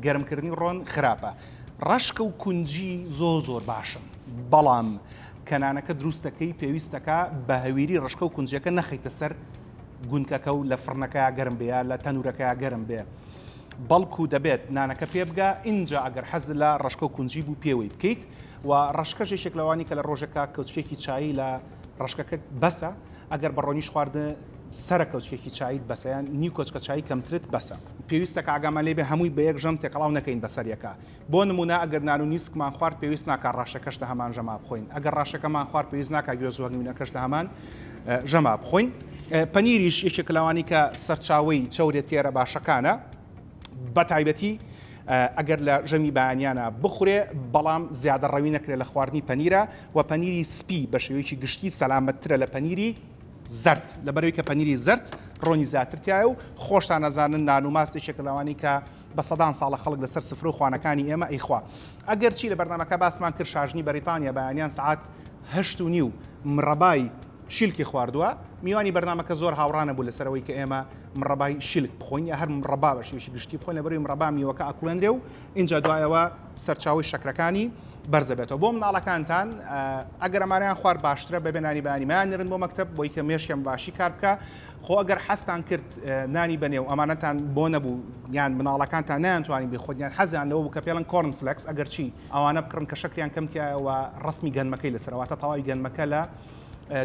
گەرمکردنی ڕۆن خراپە. ڕەشکە و کونجی زۆر زۆر باشن بەڵام کە نانەکە دروست دەکەی پێویستەکە بە هەویری ڕەشکە و کونجیەکە نەخەیتە سەر گونکەکە و لە فڕنەکەیا گەرم بێ یا لە تەنورەکەیا گەرم بێ بەڵکو دەبێت نانەکە پێ بگا ئینجا ئەگەر حەز لە ڕەشکە و کونجی بوو پێوەی بکەیت و ڕەشکەش یەکێک لەوانی کە لە ڕۆژێکا کەوچکێکی چایی لە ڕەشکەکە بەسە ئەگەر بە ڕۆنیش خواردن سەرە کەوچکێکی چایت بەسە یان نیو کۆچکە چای کەمترت بەسە. پێویستە کە ئاگامان لێ بێ هەمووی بە یەک ژەم تێکەڵاو نەکەین بەسەر یەکا. بۆ نموونە ئەگەر نان و نیسکمان خوارد پێویست ناکا ڕاشەکەش لە هەمان ژەما بخۆین. ئەگەر ڕاشەکەمان خوارد پێویست ناکا گوێز و هەنگوینەکەش لە هەمان ژەما بخۆین. پەنیریش یەکێکە لەوانەی کە سەرچاوەی چەوریە تێرە باشەکانە بە تایبەتی ئەگەر لە ژەمی بەیانیانە بخورێ بەڵام زیادەڕەوی نەکرێت لە خواردنی پەنیرە و پەنیری سپی بە شێوەیەکی گشتی سەلامەتترە لە پەنیری زەرد لەبەرئەوەی کە پەنیری زەرد ڕۆنی زیاتر تیایە و خۆشتان ئەزانن نان و ماست یەکێکە لەوانەی کە بە سەدان ساڵە خەڵک لەسەر سفرە و خوانەکانی ئێمە ئەیخوا ئەگەرچی لە بەرنامەکە باسمان کرد شاژنی بەریتانیا بەیانیان سەعات هەشت و نیو مڕەبای شیلکی خواردووە میوانی بەرنامەکە زۆر هاوڕانە بوو لەسەر ئەوەی کە ئێمە مڕەبای شیلک بخۆین یا هەر مڕەبا بە شێوەیەکی گشتی بخۆین لەبەرئەوەی مڕەبا میوەکە ئەکوڵێنرێ و ئینجا دوایەوە سەرچاوەی شەکرەکانی بەرزەبێتەوە بۆ مناڵەکانتان ئەگەر ئەمانیان خوارد باشترە بەبێ نانی بەیانی مایاننێرن بۆ مەکتەب بۆی کە مێشکیان باشی کار بکە خۆ ئەگەر حەزتان کرد نانی بەنێو ئەمانەتان بۆ نەبوو یان مناڵەکانتان نەیانتوانی بیخۆن یان حەزیان لەوە بوو کە پێڵن corn flakes ئەگەر چی ئەوانە بکڕن کە شەکریان کەم تایە و ڕسمی گەنمەکەی لەسەر واتە تەواوی گەنمەکە لە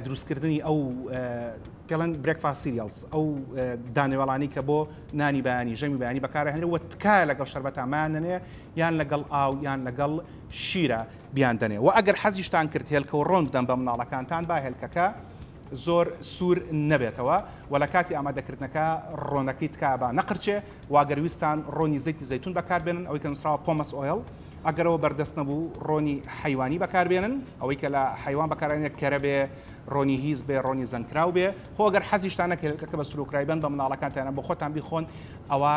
دروستکردنی ئەو پێڵەن breakfast cereals ئەو دانەوێڵانی کە بۆ نانی بەیانی ژەمی بەیانی بەکارهێنرێ و تکایە لەگەڵ شەربەتا مایاننێ یان لەگەڵ ئاو یان لەگەڵ شیرە بیاندەنێ و ئەگەر حەزیشتان کرد هێلکە و ڕۆن بدەن بە مناڵەکانتان با هێلکەکە زۆر سوور نەبێتەوە و لە کاتی ئامادەکردنەکە ڕۆنەکەی تکایە با نەقرچێ و ئەگەر ویستان ڕۆنی زەیتی زەیتون بەکاربێنن ئەوەی کە نووسراوە pomace oil ئەگەرەوە بەردەست نەبوو ڕۆنی حەیوانی بەکاربێنن ئەوەی کە لە حەیوان بەکارێنێت کەرە بێ ڕۆنی هیز بێ ڕۆنی زەنکراو بێ خۆ ئەگەر حەزیشتان نەکرد هێلکەکە بە سروکرای بەن بە مناڵەکانتانە بۆ خۆتان بیخۆن ئەوە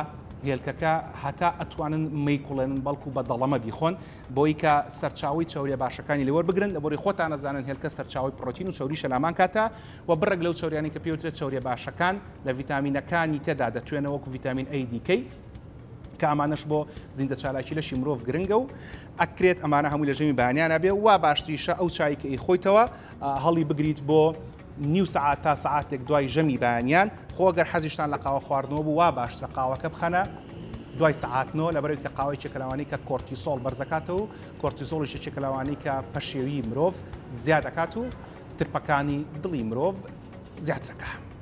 هێلکەکە هەتا ئەتوانن مەیکوڵێنن بەڵکو بە دەڵەمە بیخۆن بۆی کە سەرچاوی چەوریە باشەکانی لێوەر بگرن لە بۆری خۆتان ئەزانن هێلکە سەرچاوی پرۆتین و چەوریشە لامان کاتە و بڕێک لەو چەوریانی کە پێوترێت چەوریە باشەکان لە ڤیتامینەکانی تێدا دەتوێنەوە وەکو ڤیتامین A D K کە ئەمانەش بۆ زیندە چالاکی لەشی مرۆڤ گرنگە و ئەکرێت ئەمانە هەموو لە ژەمی بەیانیانە بێ وا باشتریشە ئەو چای کە ئەیخۆیتەوە هەڵی بگریت بۆ نیو سەعات تا سەعاتێک دوای ژەمی بەیانیان، خۆ گەر حەزیشتان لە قاوە خواردنەوە بوو وا باشترە قاوەکە بخەنە دوای سەعات نۆ، لەبەرئەوەی کە قاوە یەکێکە لەوانەی کە cortisol بەرزەکاتەوە و cortisol یش یەکێکە لەوانەی کە پەشێویی مرۆڤ زیاد ئەکات و ترپەکانی دڵی مرۆڤ زیاترەکا.